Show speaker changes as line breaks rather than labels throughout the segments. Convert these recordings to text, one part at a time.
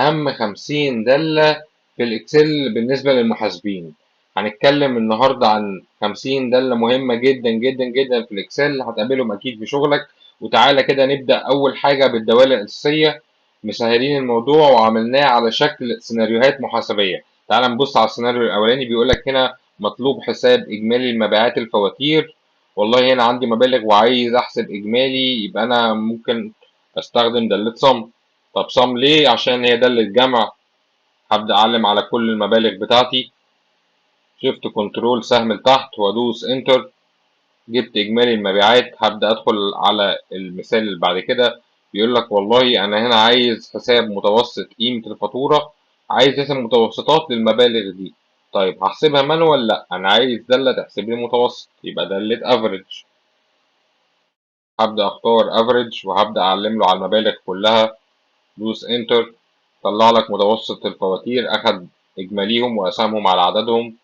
أهم 50 دالة في ال Excel بالنسبة للمحاسبين. هنتكلم النهاردة عن 50 دالة مهمة جدا جدا جدا في ال Excel، هتقابلهم أكيد في شغلك. وتعالى كده نبدأ أول حاجة بالدوال الأساسية. مسهلين الموضوع وعملناه على شكل سيناريوهات محاسبية. تعالى نبص على السيناريو الأولاني. بيقول لك هنا مطلوب حساب إجمالي لمبيعات الفواتير. والله هنا عندي مبالغ وعايز أحسب إجمالي، يبقى أنا ممكن أستخدم دالة SUM. طب SUM ليه؟ عشان هي دالة جمع. هبدأ أعلم على كل المبالغ بتاعتي، shift control سهم لتحت وأدوس enter، جبت إجمالي المبيعات. هبدأ أدخل على المثال اللي بعد كده. بيقول لك والله أنا هنا عايز حساب متوسط قيمة الفاتورة، عايز أحسب متوسطات للمبالغ دي. طيب هحسبها manual؟ لا، أنا عايز دالة تحسب لي متوسط، يبقى دالة average. هبدأ أختار average وهبدأ أعلم له على المبالغ كلها، دوس enter، طلع لك متوسط الفواتير، أخد إجماليهم وقسمهم على عددهم.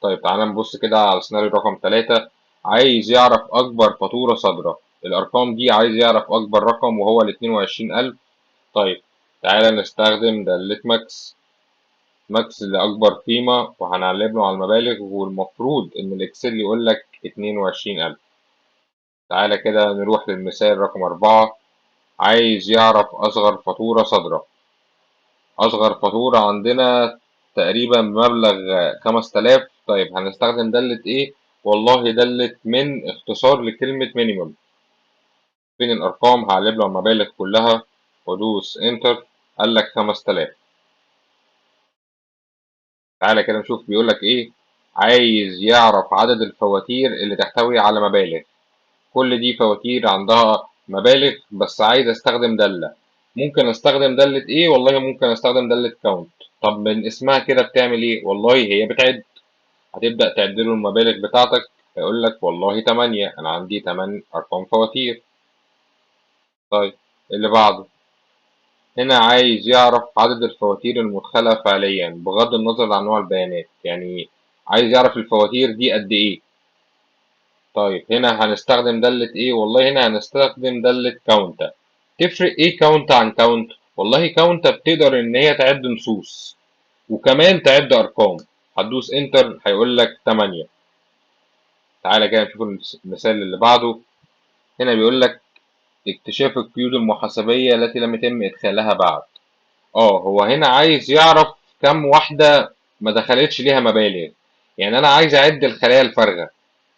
طيب تعالى نبص كده على السيناريو رقم 3. عايز يعرف أكبر فاتورة صادرة، الأرقام دي عايز يعرف أكبر رقم وهو ال 22000. طيب تعالى نستخدم دالة max، max لأكبر قيمة، وهنعلم له على المبالغ، والمفروض إن ال Excel يقول لك 22000. تعالى كده نروح للمثال رقم 4. عايز يعرف أصغر فاتورة صادرة. أصغر فاتورة عندنا تقريبا بمبلغ 5000. طيب هنستخدم دالة إيه؟ والله دالة min، اختصار لكلمة minimum. فين الأرقام؟ هعلم له المبالغ كلها وأدوس enter، قال لك 5000. تعالى كده نشوف بيقول لك إيه. عايز يعرف عدد الفواتير اللي تحتوي على مبالغ. كل دي فواتير عندها مبالغ، بس عايز استخدم دالة. ممكن استخدم دالة ايه؟ والله ممكن استخدم دالة count. طب من اسمها كده بتعمل ايه؟ والله هي بتعد. هتبدأ تعد له المبالغ بتاعتك، هيقول لك والله 8، انا عندي 8 ارقام فواتير. طيب اللي بعده هنا عايز يعرف عدد الفواتير المدخلة فعليا بغض النظر عن نوع البيانات، يعني عايز يعرف الفواتير دي قد ايه. طيب هنا هنستخدم دالة ايه؟ والله هنا هنستخدم دالة COUNTA. تفرق ايه COUNTA عن count؟ والله COUNTA بتقدر ان هي تعد نصوص وكمان تعد ارقام. هتدوس enter هيقول لك 8. تعالى كده نشوف المثال اللي بعده. هنا بيقول لك اكتشاف القيود المحاسبية التي لم يتم إدخالها بعد. هو هنا عايز يعرف كم واحدة ما دخلتش ليها مبالغ، يعني أنا عايز أعد الخلايا الفارغة.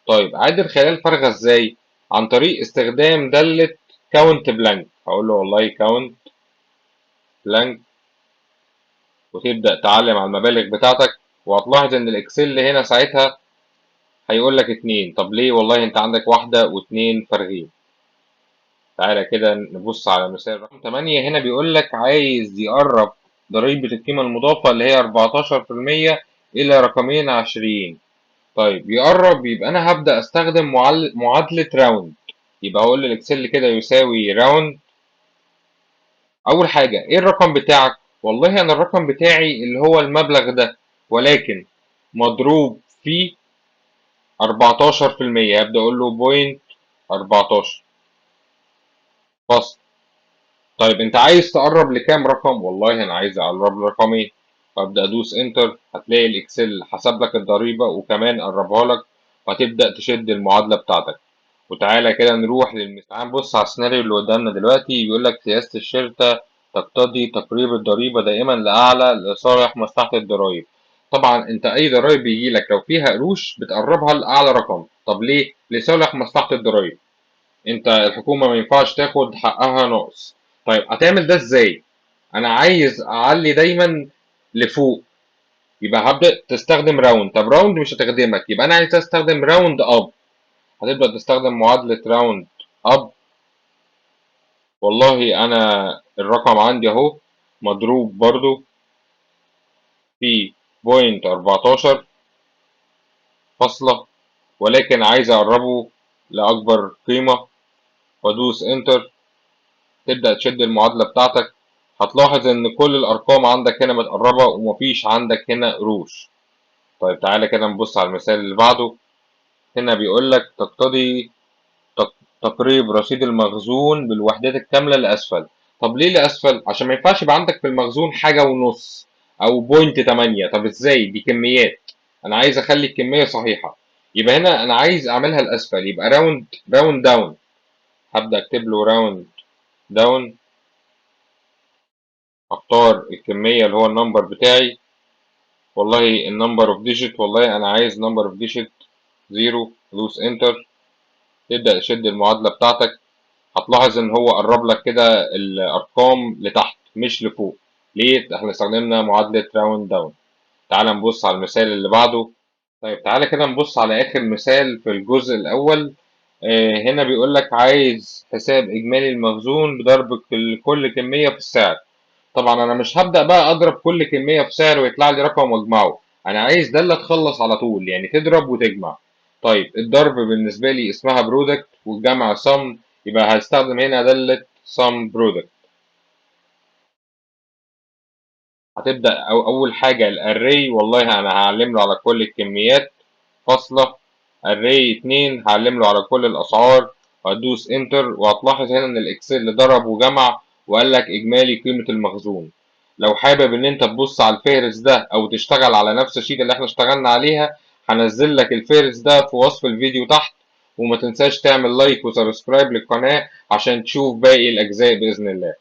طيب أعد الخلايا الفارغة إزاي؟ عن طريق استخدام دالة count blank. هقول له والله count blank، وتبدأ تعلم على المبالغ بتاعتك، وهتلاحظ إن ال Excel هنا ساعتها هيقول لك 2. طب ليه؟ والله أنت عندك واحدة واتنين فارغين. تعالى كده نبص على مثال رقم 8. هنا بيقول لك عايز يقرب ضريبة القيمة المضافة اللي هي أربعتاشر في المية إلى رقمين عشريين. طيب يقرب، يبقى أنا هبدأ أستخدم معادلة round. يبقى هقول لل Excel كده يساوي round. أول حاجة إيه الرقم بتاعك؟ والله أنا الرقم بتاعي اللي هو المبلغ ده، ولكن مضروب في أربعتاشر في المية. هبدأ أقول له point أربعتاشر فاصل. طيب أنت عايز تقرب لكام رقم؟ والله أنا عايز أقرب لرقمين. فأبدأ أدوس enter، هتلاقي ال Excel حسب لك الضريبة وكمان قربها لك، وهتبدأ تشد المعادلة بتاعتك. وتعالى كده نروح للمثال. تعال نبص على السيناريو اللي قدامنا دلوقتي. بيقول لك سياسة الشركة تقتضي تقريب الضريبة دائما لأعلى لصالح مصلحة الضرايب. طبعا انت اي ضرايب بيجي لك لو فيها قروش بتقربها لأعلى رقم. طب ليه؟ لصالح مصلحة الضرايب. انت الحكومة ما ينفعش تاخد حقها ناقص. طيب هتعمل ده ازاي؟ انا عايز اعلي دايما لفوق، يبقى هبدأ تستخدم round. طب round مش هتخدمك، يبقى انا عايز استخدم round up. هتبدأ تستخدم معادلة round up. والله انا الرقم عندي اهو مضروب برضو في point أربعتاشر فاصلة، ولكن عايز اقربه لأكبر قيمة، وادوس enter. تبدأ تشد المعادلة بتاعتك. هتلاحظ ان كل الارقام عندك هنا متقربة ومفيش عندك هنا قروش. طيب تعالى كده نبص على المثال اللي بعده. هنا بيقول لك تقتضي تقريب رصيد المخزون بالوحدات الكاملة لأسفل. طب ليه لأسفل؟ عشان ما ينفعش يبقى عندك في المخزون حاجة ونص أو point تمانية. طب إزاي؟ دي كميات، أنا عايز أخلي الكمية صحيحة. يبقى هنا أنا عايز أعملها لأسفل، يبقى round down. هبدأ أكتب له round down، أختار الكمية اللي هو ال number بتاعي، والله ال number of digit، والله أنا عايز number of digit 0، دوس enter. تبدأ تشد المعادلة بتاعتك، هتلاحظ إن هو قرب لك كده الأرقام لتحت مش لفوق. ليه؟ احنا استخدمنا معادلة round down. تعال نبص على المثال اللي بعده. طيب تعالى كده نبص على آخر مثال في الجزء الأول. هنا بيقول لك عايز حساب إجمالي المخزون بضرب كل كمية في السعر. طبعا أنا مش هبدأ بقى أضرب كل كمية في سعر ويطلع لي رقم وأجمعه، أنا عايز ده اللي تخلص على طول، يعني تضرب وتجمع. طيب الضرب بالنسبة لي اسمها product والجمع sum، يبقى هستخدم هنا دالة sum product. هتبدأ أول حاجة ال array، والله أنا هعلم له على كل الكميات، فاصلة array 2 هعلم له على كل الأسعار، وهدوس enter. وهتلاحظ هنا إن ال Excel ضرب وجمع وقال لك إجمالي قيمة المخزون. لو حابب إن أنت تبص على الفهرس ده أو تشتغل على نفس ال sheet اللي إحنا اشتغلنا عليها، هنزل لك الفهرس ده في وصف الفيديو تحت. وما تنساش تعمل like و subscribe للقناة عشان تشوف باقي الأجزاء بإذن الله.